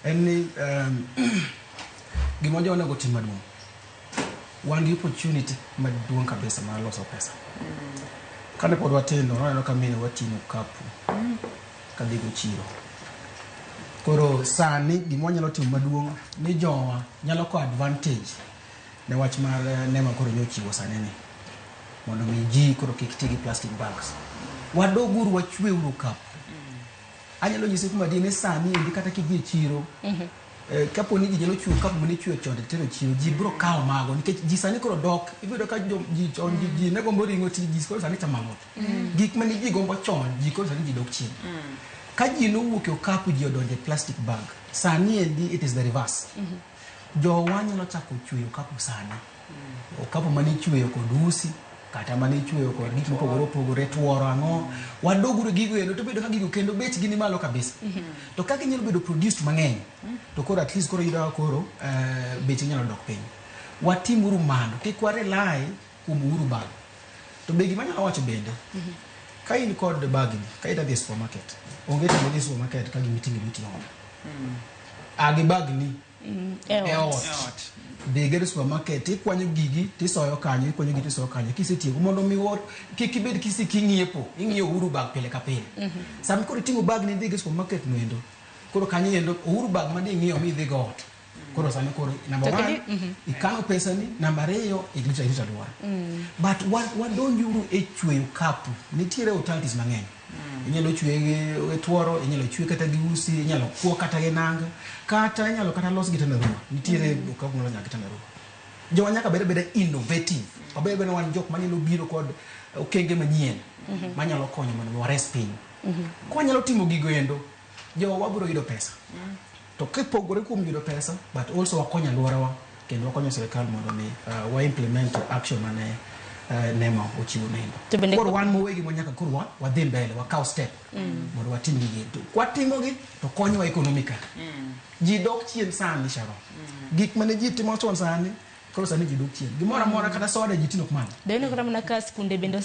En ni gima jowa onego tim maduong'. Wan gi opportunity maduong' kabisa mar loso pesa. Kane pod watindo, waneno ka mine wating'o okapu kadhi go chiro. Koro sani gima wanyalo timo maduong' ni jowa nyalo kawo advantage ne wach mar NEMA koro nyochiwo sani ni mondo mi ji koro kik ti gi plastic bags. Wadoguru wachweuru okapu. Anyalo nyisi kuom adier ni sani endi kata kidhi e chiro, kapo ni ji nyalo chweyo okapu mane ichweyo chon to itero e chiro, ji biro kawo mago nikech ji sani koro dok. Ibiro yudo ka ji chon ji ne gombo ring'o ti ji koro sani chamo alot. Gik mane ji gombo chon, ji koro sani ji dok chien. Ka ji nowuok e okapu ji odonjo e plastic bag, sani endi it is the reverse. Jowa nyalo chako chweyo okapu sani. Okapu mane ichweyo kod usi, kata mane ichweyo kod gik mopogore opogore, tuoro ang'o. Wadoguru gigo endo to bedo ka gigo kendo bechgi ni malo kabisa. To ka ginyalo bedo produced mang'eny, to koro at least koro iyudo ka koro bechgi nyalo dok piny. Watimuru mano, kik wa rely kuom Uhuru bag. To be gima anyalo wacho bende, ka in kod bagni, ka idwa dhi e supermarket, onge tiende dhi e supermarket ka gima iting'o ema iting'o. A gi bagni e e ot. Ot. Dhi e supermarket, ikwanyo gigi tisoyo kanyo, ikwanyo gigi tisoyo kanyo. Kisetieko mondo mi kik ibed kisik ing'iepo, ing'iyo Uhuru bag pile ka pile. Sama koro iting'o bagni idhi go e supermarket no endo, koro kanyo endo Uhuru bag ma ding'iewo midhi go ot. Koro sani koro number To one, ikano pesani, namba ariyo, irito irito alwora. But wadonjuru e chweyo okapu. Nitiere alternatives mang'eny. Inyalo chweye gi tuoro, inyalo chwe kata gi usi, inyalo kuo kata gi nanga, kata inyalo kata los gi tandarua. Nitiere okapu molo nyaka gi tandarua. Jowa nyaka bed abeda innovative. Wabed abeda wan jok manyalo biro kod okenge manyien manyalo konyo mondo mi wares piny. Kwanyalo timo gigo endo, jowa biro yudo pesa. To kipogore kuom yudo pesa, but also wakonyo alworawa kendo wakonyo sirikal mondo mi wa implement action mane NEMA ochiwo nendo. To bende Koro wan mowegi ma nyaka koro wadhi mbele, wakaw step mondo watim gigi. To kwatimogi to konyowa economically. Ji dok chien sani Sharon. Gik mane ji timo chon sani, koro sani ji dok chien. Gimoro amora kata soda ji tinde ok madh. Be ineno kata mana ka skunde bende.